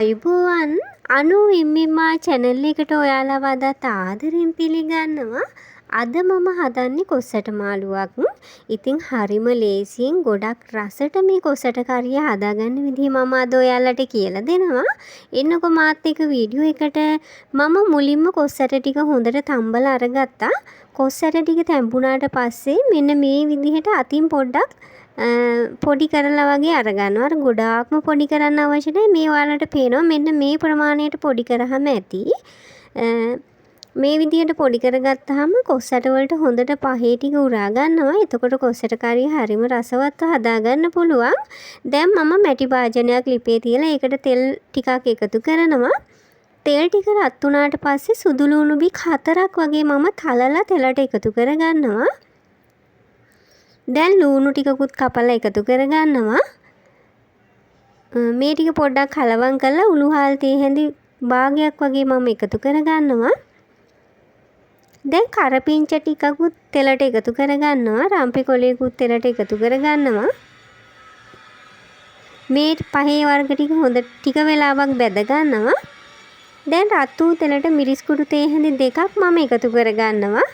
ආයුබෝවන්, අනු එම්එම්ආර් චැනල් එකට ඔයාලව අදත් ආදරෙන් පිළිගන්නවා. අද මම හදන්නේ කොස් ඇට මාළුවක්. ඉතින් හරිම ලේසියෙන් ගොඩක් රසට මේ කොස් ඇට කරිය හදාගන්න විදිහ මම අද ඔයාලට කියලා දෙනවා. එන්නකෝ මාත් එක්ක වීඩියෝ එකට. මම මුලින්ම කොස් ඇට ටික හොඳට තම්බලා අරගත්තා. කොස් ඇට ටික තැඹුණාට පස්සේ මෙන්න මේ විදිහට අතින් පොඩ්ඩක් පොඩි කරලා වගේ අරගන්නවා. අර ගොඩාක්ම පොඩි කරන්න අවශ්‍ය නෑ. මේ ඔයාලට පේනවා මෙන්න මේ ප්‍රමාණයට පොඩි කරාම ඇති. මේ විදිහට පොඩි කරගත්තාම කොස් ඇට වලට හොඳට පහේ ටික උරා ගන්නවා. එතකොට කොස් ඇට කරිය හරිම රසවත්ව හදාගන්න පුළුවන්. දැන් මම මැටි භාජනයක් ලිපේ තියලා ඒකට තෙල් ටිකක් එකතු කරනවා. තෙල් ටික රත් වුණාට පස්සේ සුදු ලුණු බික් 4ක් වගේ මම තලලා තෙලට එකතු කරගන්නවා. දැන් ලූණු ටිකකුත් කපලා එකතු කරගන්නවා. මේ ටික පොඩ්ඩක් කලවම් කරලා උළුහාල් තේ හැඳි භාගයක් වගේ මම එකතු කරගන්නවා. දැන් කරපිංච ටිකකුත් තෙලට එකතු කරගන්නවා. රම්පෙ කොළයකුත් තෙලට එකතු කරගන්නවා. මේ පහේ වර්ග ටික හොඳ ටික වෙලාවක් බැද ගන්නවා. දැන් රත් වූ තෙලට මිරිස් කුඩු තේ හැඳි 2ක් මම එකතු කරගන්නවා.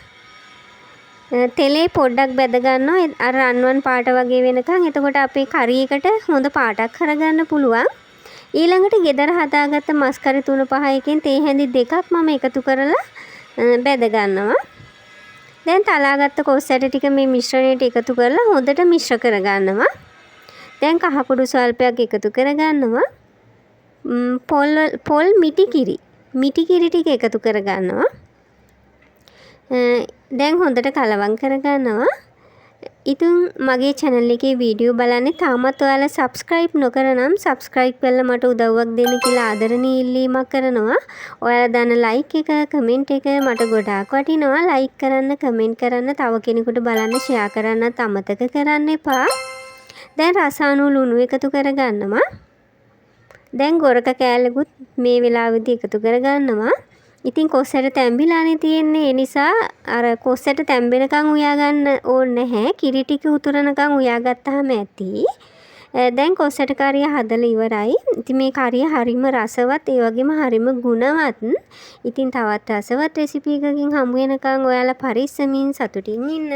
තෙලේ පොඩ්ඩක් බැද ගන්නවා අර රන්වන් පාට වගේ වෙනකන්. එතකොට අපේ කරි එකට හොඳ පාටක් කරගන්න පුළුවන්. ඊළඟට ගෙදර හදාගත්ත මස් කරි 3 5 එකෙන් තේ හැඳි 2ක් මම එකතු කරලා බැද ගන්නවා. දැන් තලාගත්ත කොස් ඇට ටික මේ මිශ්‍රණයට එකතු කරලා හොඳට මිශ්‍ර කරගන්නවා. දැන් කහ කුඩු ස්වල්පයක් එකතු කරගන්නවා. පොල් මිටි කිරි, මිටි කිරි ටික එකතු කරගන්නවා. දැන් හොඳට කලවම් කරගන්නවා. ඉතින් මගේ චැනල් එකේ වීඩියෝ බලන්නේ තාමත් ඔයාලා සබ්ස්ක්‍රයිබ් නොකර නම් සබ්ස්ක්‍රයිබ් කරලා මට උදව්වක් දෙන්න කියලා ආදරණීය ඉල්ලීමක් කරනවා. ඔයාලා දාන ලයික් එක, කමෙන්ට් එක මට ගොඩාක් වටිනවා. ලයික් කරන්න, කමෙන්ට් කරන්න, තව කෙනෙකුට බලන්න ෂෙයා කරන්නත් අමතක කරන්න එපා. දැන් රස අනුව ලුණු එකතු කරගන්නවා. දැන් ගොරක කෑල්ලකුත් මේ වෙලාවෙදි එකතු කරගන්නවා. ඉතින් කොස් ඇට තැම්බිලානේ තියෙන්නේ. ඒ නිසා අර කොස් ඇට තැම්බෙනකන් උයා ගන්න ඕනේ නැහැ. කිරි ටික උතුරනකන් උයා ගත්තාම ඇති. දැන් කොස් ඇට කරිය හදලා ඉවරයි. ඉතින් මේ කරිය හරිම රසවත්, ඒ වගේම හරිම ගුණවත්. ඉතින් තවත් රසවත් රෙසිපි එකකින් හමු වෙනකන් ඔයාලා පරිස්සමින් සතුටින් ඉන්න.